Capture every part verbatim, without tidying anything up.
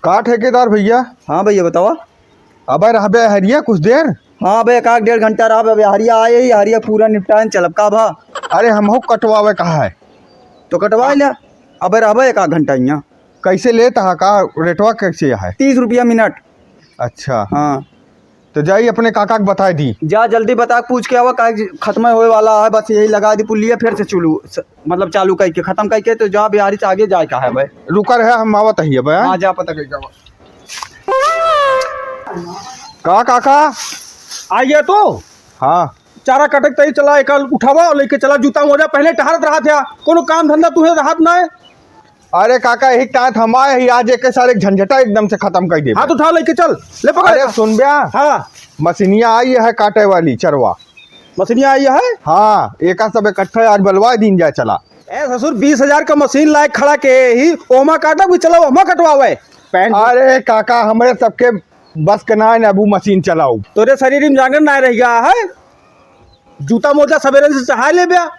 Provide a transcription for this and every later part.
का ठेकेदार भइया? हाँ भइया, बतावा। अबे रहबे हरिया कुछ देर? हाँ बे, एक आध डेढ़ घंटा रहबे, अबे हरिया आए ही, हरिया पूरा निपटान चलब का भा? अरे हमहू कटवावे कहा है। तो कटवा ले, अबे रहबे एक आध घंटा हियाँ। कैसे लेत हा का, रेटवा कैसे है? तीस रुपया मिनट। अच्छा। हाँ। तो जाई अपने काका के बताई दी। जा जल्दी बता के पूछ के आवा, काहे खत्म होए वाला है, बस यही लगा दी पुलिया, फिर से चुलू, स-, मतलब चालू कई के, खत्म कई के, तो जा बिहारी से आगे जाए का है भाई। रुका रहे, हम आवत ही अब, हैं? हाँ, जा पता कई के आवा। का काका? आइए तो। हाँ। चारा काटे के तई चला, एक उठावा और लेके चला, जूता मोजा पहले टहरत रहा था, कोनो काम धंधा तुहे रहत ना है। अरे काका, यही तात हम आए ही, आज एक सारे झंझटा एकदम से खत्म कर दे। हाथ उठा लेके चल, ले पकड़। अरे सुन ब्या। हाँ। मशीनिया आई है काटे वाली चरवा। मशीनिया आई है? हाँ, एका सब इकट्ठा आज बलवा दीन जाए चला। ए ससुर, बीस हजार का मशीन लाए खड़ा के ही, ओमा काटा भी चला, ओमा कटवावे। अरे काका, हमरे सबके बस के ना है, अबू मशीन चलाऊ। तोरे शरीर में जांगर ना रह गया है। जूता मोजा सवेरे से चढ़ा ले ब्या।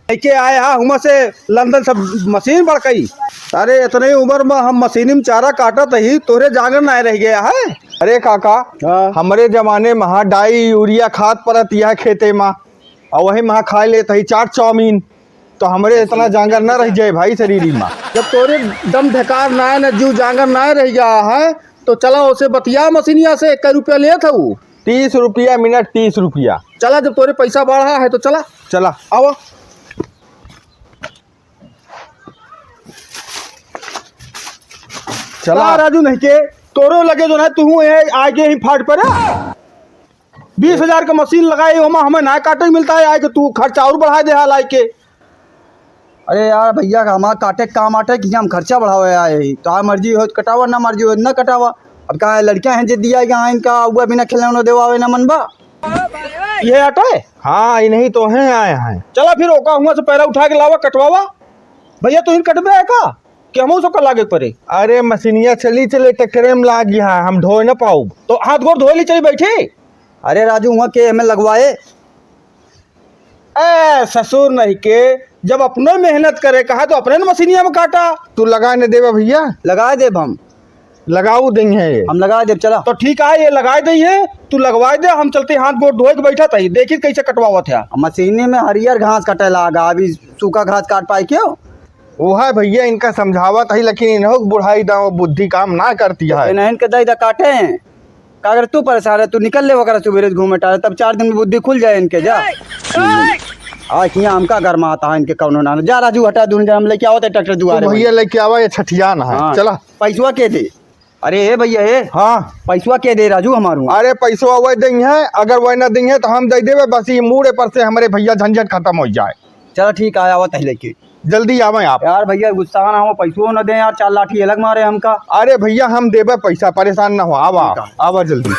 लेके आए हा हुआं से लंदन सब मशीन बड़कई। अरे इतने उम्र में हम मशीनी में चारा काटत ही, तोरे जांगर ना रह गया है। अरे काका, हाँ। हमरे जमाने में हाँ डाई यूरिया खाद परत यह खेते में, और वही में हाँ खाए लेत ही चाट चाउमीन, तो हमरे इतना जांगर ना रह जाए भाई शरीर में। जब तोरे दम ढकार ना है, ना जीव जांगर ना रह गया है, तो चला ओसे बतिया मशीनिया से, एक रुपया लेत हऊ। तीस रुपया मिनट, तीस रुपया। चला, जब तोरे पैसा बढ़ा है तो चला। चला। आवा। चला। का राजू नहीं के, तोरो लगे जो ना, तू ये आगे ही फाट पर। बीस हजार का मशीन लगाई, ओमा हमें ना काटे मिलता है, आए के तू खर्चा और बढ़ा दे हाल आए के। अरे यार भइया, का हमार काटे के काम आटे कि हम खर्चा बढ़ावे आए ही? तो आ मर्जी हो तो कटावा, ना मर्जी हो तो ना कटावा। अब का है, लड़कियां हैं जिद्दी आए, हाँ, इनका हुआ बिना खिलौना देवावे ना मन बा। ये आटे? हाँ, इन्हीं तो हैं आए हैं। चला फिर ओका हुआ से पैरा उठा के लावा, कटवावा। भइया, तू ही कटबे है का? कि हमहू सबका लागे के पड़े? अरे मशीनिया चली चले, ट्रैक्टरे में लाग गया है, हम ढोए ना पाउब। तो हाथ गोड़ धोए ली चली बैठे। अरे राजू, हुआ के हमें लगवाए? ए ससुर नहीं के, जब अपने मेहनत करे कहा तो अपने न मशीनिया में काटा। तू लगाए न देबे भइया? लगाए देब हम। लगाऊ देंगे। हम लगाए देब, चला। तो ठीक है, ये लगाए देंगे, तू लगवाए दे, हम चलते हाथ गोड़ धोए के बैठा था, देखी कैसे कटवावत है। मशीनी में हरियर घास कटे लागा, अभी सूखा घास काट पाए क्यों? वो है भइया, इनका समझावत ही, लेकिन इन्हों की बुढ़ाई दाव बुद्धि काम ना करती है। इन्हें इनके दई दा काटे हैं। का अगर तू परेशान है, तू निकल ले वगैरह सुबेरे घूमे टारे, तब चार दिन में बुद्धि खुल जाए इनके, जा। आ किया हमका घर में आता है इनके कौनो ना। जा राजू, हटा दून, जा हम लेके आवत है ट्रैक्टर दुआरे भइया में। लेके आवा, ये छठियान है। हाँ। चला। पैसवा के दे? अरे ए भइया ए। हाँ। पैसवा के दे राजू हमारू? अरे पैसवा वह देंगे, अगर वह ना देंगे तो हम दे देबे, बस ये मूड़े पर से हमरे भइया झंझट खत्म हो जाए। चला ठीक है, आवत है लेके। जल्दी आवे आप। यार भइया, गुस्सा ना हो, पैसो न दे यार, चार लाठी अलग मारे हमका। अरे भइया, हम देबे पैसा, परेशान ना हो, आवा, ठीक है। आवा जल्दी।